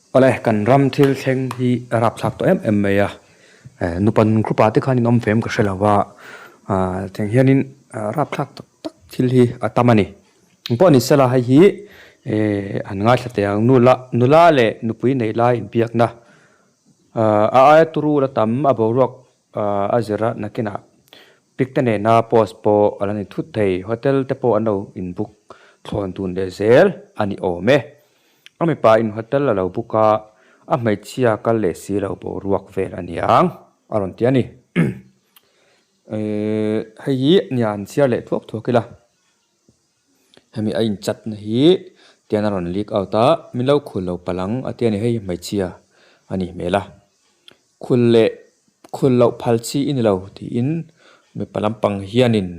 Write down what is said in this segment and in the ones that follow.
Awle, kan ram thil thleng hi a rapthlak tawh em em mai a, nupan group ah te khan in awm ve em ka hre lo va, tiang hianin rapthlak tak tak thil hi a tam a ni. Engpawh ni sela hei hi an ngaithla teh ang, nula nula leh nupui nei lai inbiakna a aia turu la tam a boruak a zir a, nakinah pic te nena post pawh a la ni thut thei, hotel te pawh an lo in book thlawn dun leh zel a ni awm e. A mipa in hotel a lo book a, a hmeichhia kal leh si lo boruak vel a niang a rawn ti a ni. Hei hi nia an chhiar leh thuak thuak ila. Hemi a inchat na hi tian a rawn leak out a, min lo khul lo palh ang a ti a ni, hei hi hmeichhia a nih hmel a, khul leh khul loh phal chi i ni lo tiin mipa lampang hianin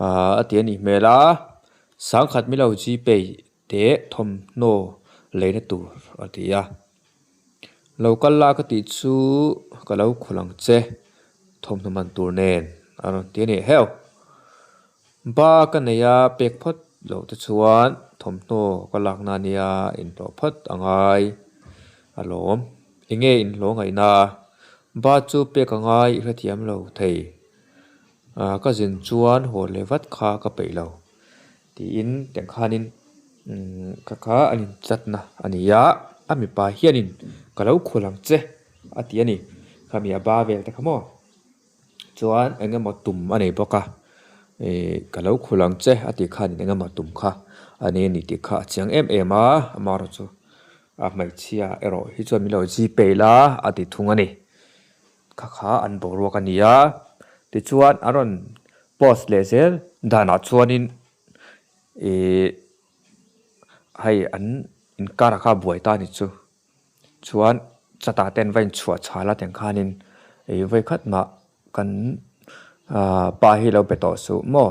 ahh a ti a nih hmel a, sangkhat min lo gpay teh thawmhnaw leina tur a ti a, lo kal la ka tih chu ka lo khul ang che thawmhnaw man tur nen a rawn ti a ni heuh. Ba ka nei a pek phawt loh te chuan thawmhnaw ka lakna ania inhlawh phawt a ngai alawm. Enge inhlawh ngaihna a? Ba chu pek a ngai i hrethiam lo thei. Ah ka zin chuan haw leh vat kha ka peih lo tiin tiang khanin umm ka kha an inchatna a ni a, a mipa hianin ka lo khul ang che a ti a ni. Khami a ba vel te kha maw? Chuan eng emaw tum a nei bawk a, ih ka lo khul ang che a tih khan eng emaw tum kha a nei a ni tih kha a chiang em em a, amaherawhchu a hmeichhia erawh hi chuan min lo gpay la a ti thung a ni. Kha kha an boruak a ni a, tichuan an rawn post leh zel danah chuanin ih hei an inkar kha a buai ta a ni chu. Chuan chatah te an va inchhuah chhal a tiang khanin ih vawi khat mah kan ahh pa hi lo be tawh suh maw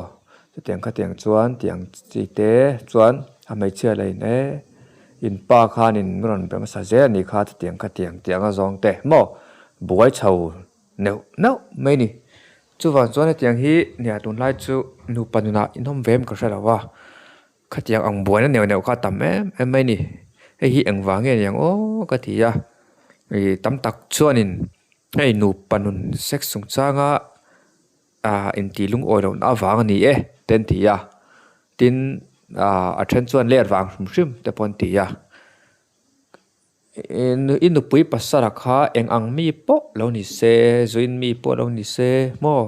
chutiang khatiang chuan tiang chi te chuan a hmeichhia la in e in pa khanin min rawn be hmasa zel a nih kha chutiang khatiang tiang a zawng te maw buai chho neuh neuh mai a ni. Chuvang chuan hetiang hi nia tunlai chu nupa nunah inawm ve em ka hre lo a. Khatiang ang buaina neuh neuh kha a tam em em mai a ni. Hei hi engvang nge niang aw ka ti a. Ih tam tak chuanin hei nupa nun sex chungchanga ah intih lungawi lohna avang a ni e te an ti a. Tin ah a then chuan let vang hrim hrim te pawh an ti a. I nupui pasara kha eng ang mi pawh lo ni se, zuin mi pawh lo ni se maw?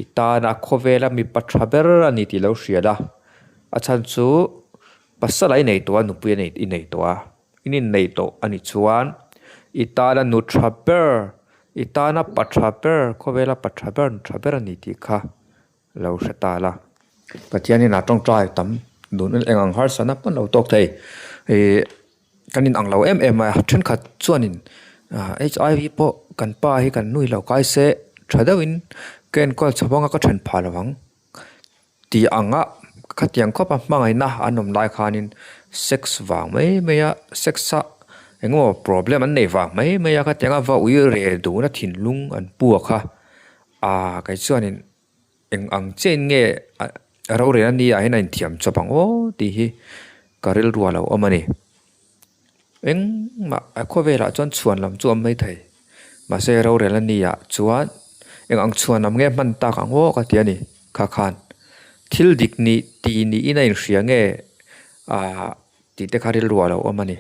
I tana khawvela mipa tha ber a ni tih lo hriat a, a chhan chu pasala i nei tawh a, nupui a i nei tawh a, in inneih tawh a nih chuan i tana nu tha ber, i tana pa tha ber, khawvela pa tha ber, nu tha ber a ni tih kha lo hre ta la. Pathianin a tawngtai tam dun eng ang harsatna pawn lo tawk thei. Ih kan in ang lo em em a, thenkhat chuanin HIV pawh kan pa hi kan nui lo kai se tha deuhin ka enkawl chho anga ka then phah lo ang tih anga khatiang khawp a hmangaihna an awm lai khanin sex vang mai mai a sex a engemaw problem an nei vang mai mai a khatianga va ui reh duhna thinlung an pu a kha ah kei chuanin. Eng ang chiahin nge a rorel a nia hian a inthiam chawp ang aw tih hi ka rilru a lo awm a ni. Engmah a khawvelah chuan chhuan lam chu a awm mai thei. Mahse rorel a nia chuan eng ang chhuan lam nge hman tak ang aw ka ti a ni kha khan. Thil dik nih tih niin a inhria nge ah tih te kha rilru a lo awm a ni.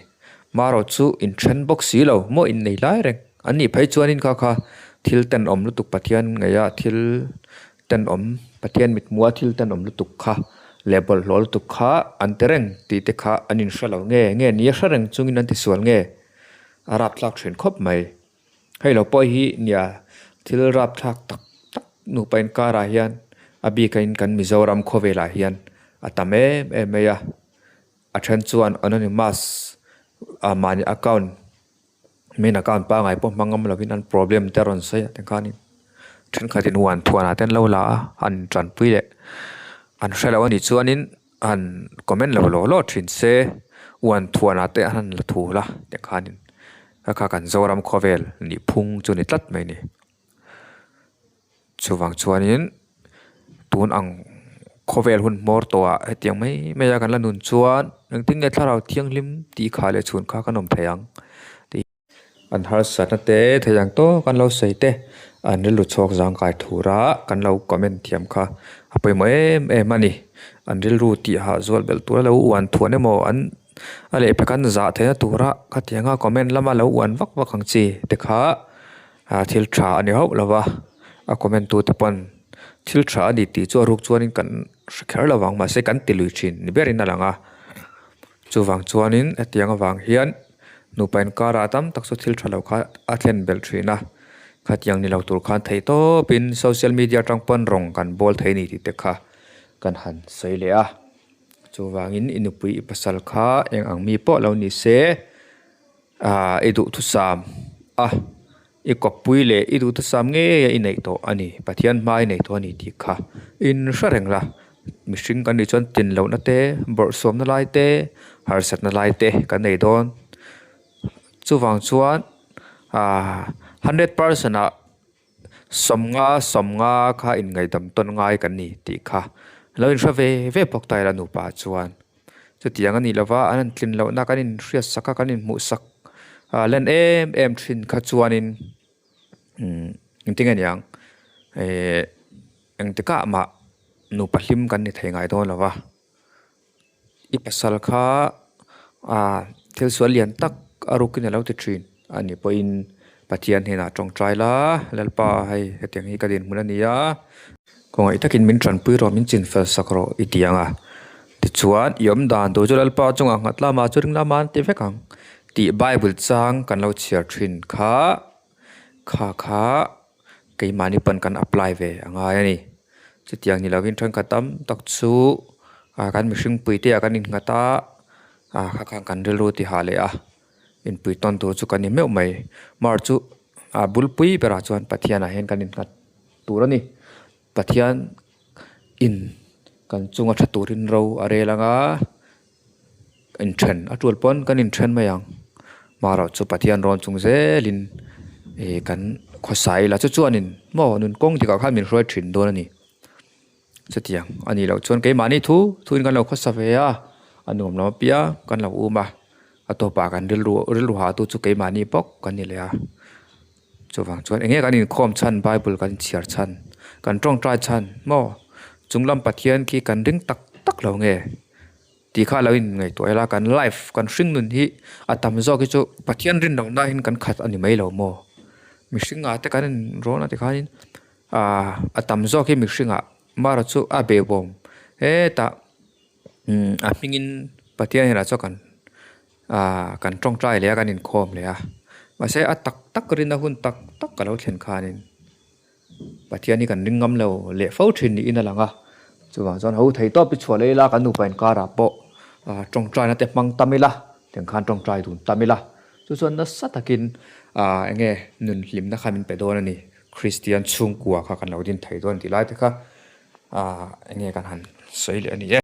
Marawh chu inthen bawk si lo maw innei lai reng an nih phei chuanin kha kha thil tenawm lutuk Pathian ngaih a thil tenawm Pathian mithmua thil tenawm lutuk kha leh bawlhhlawh lutuk kha an ti reng tih te kha an inhre lo nge nge ni a hre reng chungin an tisual nge a rapthlak thin khawp mai. Hei lo pawh hi nia thil rapthlak tak tak nupa inkarah hian a bikain kan Mizoram khawvelah hian a tam em em mai a. A then chuan anonymous ah mahni account main account pangngai pawh hmang ngam lovin an problem te a rawn sawi a tikhanin thenkhatin huan thuanah te an lo la a an tanpui leh an hre lo a nih chuanin han comment lo law law thin se huan thuanah te an han la thu la tikhanin kha kha kan Zoram khawvel nih phung chu ni tlat mai a ni. Chuvang chuanin tun ang. Khawvel hun hmawr tawhah hetiang mai mai a kan la nun chuan engtin nge thlarau thianghlim tih kha leh chhun kha kan awm thei ang tih an harsatna te thei ang tawk an lo sawi te an rilru chhuak zangkai thura kan lo comment thiam kha a pawimawh em em a ni. An rilru tih hah zual belh tura lo uan thuan emaw an a lehpek an zah theihna tura khatianga comment lama lo uan vak vak ang chi te kha thil tha a ni hauh lo va a comment tute pawn thil tha a ni tih chu a ruk chuanin kan hre kher lo vang mahse kan ti lui thin ni berin a lang a chuvang chuanin hetiang avang hian nupa inkarah tam tak chu thil tha lo kha a thlen belh thin a khatiang ni lo tur khan theih tawpin social media atang pawn rawng kan bawl thei a ni tih te kha kan han sawi leh a chuvangin i nupui i pasal kha eng ang mi pawh lo ni se. Ahh i duhthusam a i kawppui leh i duhthusam ngei a i neih tawh a ni Pathian hma i nei tawh a ni tih kha in hre reng la mihring kan nih chuan tin lohna te bawrhsawmna lai te harsatna lai te kan nei dawn chuvang chuan ahh hundred percent ah sawmnga sawmnga kha inngaihdam tawn ngai kan ni tih kha lo inhre ve ve bawk ta ila nupa chuan. Chutiang a nih lova an han tlin lohna kan inhriat sak a kan inhmuh sak ah len em em thin kha chuanin umm engtin nge niang ehh engtikah mah nupa hlim kan ni thei ngai dawn lo va i pasal kha ah thil sual lian tak a rukin a lo ti thin a nih pawhin Pathian hnenah tawngtai la Lalpa hei hetiang hi ka dinhmun a ni a. Khawngaih takin min tanpui rawh, min chin fel sak rawh i ti ang a. Tichuan, i awm dan tur chu Lalpa chungah nghat lama chu ring lama an ti vek ang tih Bible chang kan lo chhiar thin kha, kha kha keimahni pawn kan apply ve a ngai a ni. Chutiang ni lovin thenkhat tam tak chu kan mihring puite ah kan innghat a, kha khan kan rilru ti hah leh a, inpui tawn tur chu kan ni meuh mai. Mar chu a bulpui berah chuan Pathianah hian kan innghat. Tur a ni. Pathian in kan chunga tha turin ro a rel ang a, inthen a tul pawn kan inthen mai ang. Marawh chu Pathian rawn chung zelin ih kan khawsa ila chu chuanin maw nun kawng dikah khan min hruai thin dawn a ni. Chutiang a nih loh chuan keimahni thu thuin kan lo khawsa ve a, a nuam lo apiang kan lo um a, a tawpah kan rilru rilru hah tu chu keimahni bawk kan ni leh a. Chuvang chuan enge kan inkhawm chhan Bible kan chhiar chhan kan tawngtai chhan maw chunglam Pathian khi kan ring tak tak lo nge tih kha lo in ngaihtuah ila kan life kan hring nun hi a tam zawk hi chu Pathian rin loh na in kan khat a ni mai lo maw mihring ah te kan in rawn a tikhanin ah a tam zawk hi mihring ah mara chu a behbawm hetah umm a hmingin Pathian hnenah chuan kan. Aaa kan tawngtai leh a kan inkhawm leh a mahse a tak tak rinna hun tak tak ka lo thlen khanin Pathian hi kan ring ngam lo leh fo thin niin a lang a chuvang chuan ho thei tawp hi chhuah leh ila kan nupa inkarah pawh aaa tawngtaina te hmang tam ila tiang khan tawngtai dun tam ila chu chuan nasa takin aaa eng nge nun hlimna kha min pe dawn a ni Kristian chhungkua kha kan lo din thei dawn tih lai te kha aaa eng nge kan han sawi leh a ni e.